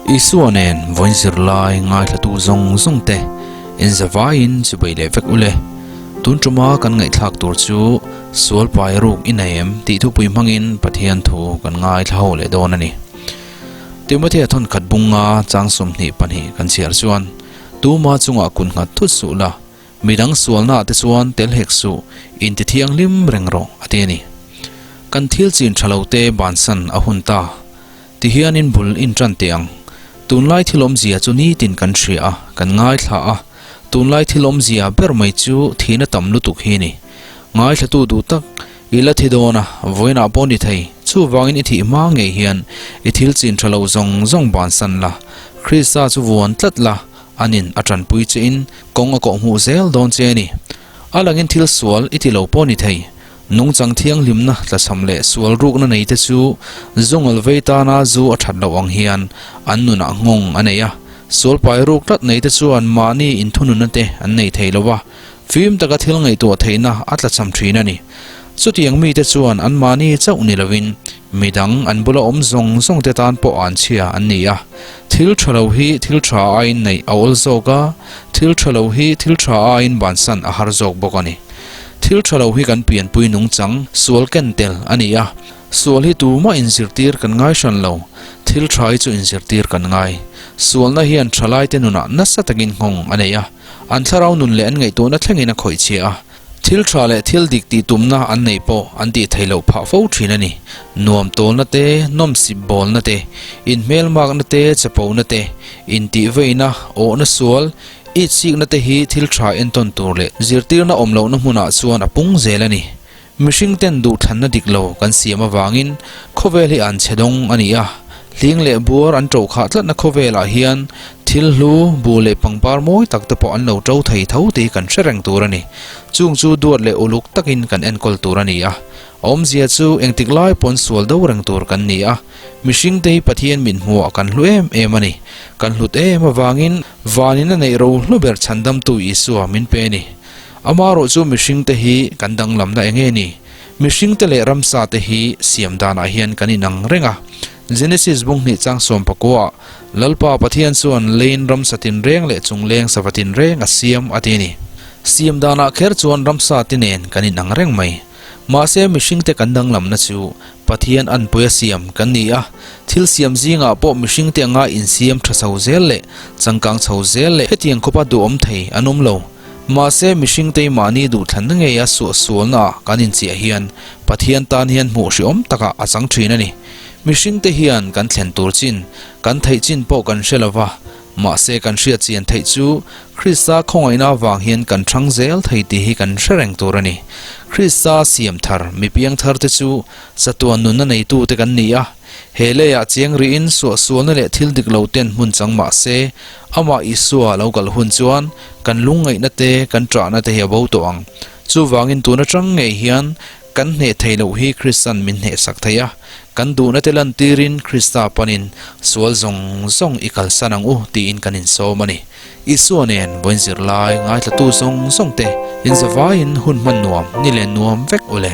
Isua nen vawiin zirlai ngaithlatu zawng zawng te inzavaiin chubei leh vek ule. Tun tuma kan ngaihthlak tur chu sual pai ruk i nei em tih thupui hmangin Pathian thu kan ngaithla ho leh dawn a ni. Timothea thawnkhat bunga chang 22 kan chhiar chuan, Tuma chungah kun nghat thut suh la, Midang sualnaah te chuan tel hek suh, inti thianghlim reng rawh, a ti a ni. Kan thil chin tha lo te bansan a hun ta. Tihianin bul in tan teh ang. Tunlai thil awmzia chu nitin kan hria a, kan ngaithla a. Tunlai thil awmzia ber mai chu thihna tam lutuk hi a ni. Ngaithlatu duh tak, i la thi dawn a, vawiinah pawh ni thei. Chuvangin i thih hma ngei hian i thil chin tha lo zawng zawng bansan la, Krista chu vuan tlat la, Anin a tanpui che in kawng a kawh hmuh zel dawn che a ni. A langin thil sual i ti lo pawh ni thei. Nungchang thianghlimna tlachham leh sual rukna nei te chu zungal vei tana zu a that loh ang hian an nunah nghawng a nei a. Sual pai ruk tlat nei te chuan mahni inthununna te an nei thei lo a, fim taka thil ngaihtuah theihna a tlachham thin a ni. Chutiang mite chuan anmahni chauh ni lovin midang an bula awm zawng zawng te tan pawh an chhia an ni a. Thil tha lo hi thil tha aiin neih a awl zawk a, thil tha lo hi thil tha aiin bansan a har zawk bawk a ni. Thil tha lo hi kan pianpui nungchang sual ken tel a ni a, sual hi tumah inzirtir kan ngai hran lo, thil tha hi chu inzirtir kan ngai. Sualna hian thalaite nunah nasa takin nghawng a nei a, an thlarau nun leh an ngaihtuahna thlengin a khawih chhia a. Thil tha leh thil dik tih tumna an neih pawh an tih theih loh phah fo thin a ni. Nuam tawlna te, nawmsip bawlna te, inhmelmakna te, chapona te, intihveina, awhna sual, itsikna te hi thil tha entawn tur leh zirtirna awm lohna hmunah chuan a pung zel a ni. Mihring ten duhthlanna dik lo kan siam avangin khawvel hi an chhe dawng a ni a. Hling leh buar an ṭo khah tlatna khawvelah hian thil hlu, bu leh pangpar mawi tak te pawh an lo ṭo thei tho tih kan hre reng tur a ni. Chung chu duat leh uluk takin kan enkawl tur a ni a. A awmzia chu engtik lai pawn sual do reng tur kan ni a. Mihring te hi Pathian min hmuhah kan hlu em em a ni. Kan hlut em avangin vanin a neih ro hlu ber chhandamtu Isua min pe a ni. Amaherawh chu mihring te hi kan danglamna eng nge ni? Mihring te leh ramsa te hi siam danah hian kan inang reng a. Genesis bung hnih chang sawmpakua ah Lalpa Pathian chuan leiin ramsa tinreng leh chungleng sava tinreng a siam a ti a ni. Siam danah kher chuan ramsa te nen kan inang reng mai. Mahse mihring te kan danglamna chu Pathian anpui a siam kan ni a. Thil siam zingah pawh mihring te anga insiam tha chho zel leh changkang chho zel leh hetiang khawpa duhawm thei an awm lo. Mahse, mihring te mahni duhthlanna ngeia suahsualna ah kan inchiah hian Pathian tan hian hmuh hrehawm takah a chang thin a ni. Mihring te hian kan thlen tur chin, kan theih chin pawh kan hre lova, mahse kan hriat chian theih chu Krista khawngaihna avang hian kan thang zel thei tih hi kan hre reng tur a ni. Krista siam thar, mi piang thar te chu chatuan nunna neitu te kan ni a, He leiah chiang rihin suahsualna leh thil dik lo ten hmun chang mah se, amah Isua lo kal hun chuan kan lungngaihna te, kan ṭahna te hi a bo tawh ang. Chuvangin tun aṭang ngei hian kan hneh thei loh hi Kristan min hnehsak thei a, kan duhna te lantirin Krista panin sual zawng zawng i kalsan ang u tiin kan insawm a ni. Isua nen vawiin zirlai ngaithlatu zawng zawng te inzavaiin hun hman nuam ni leh nuam vek u le.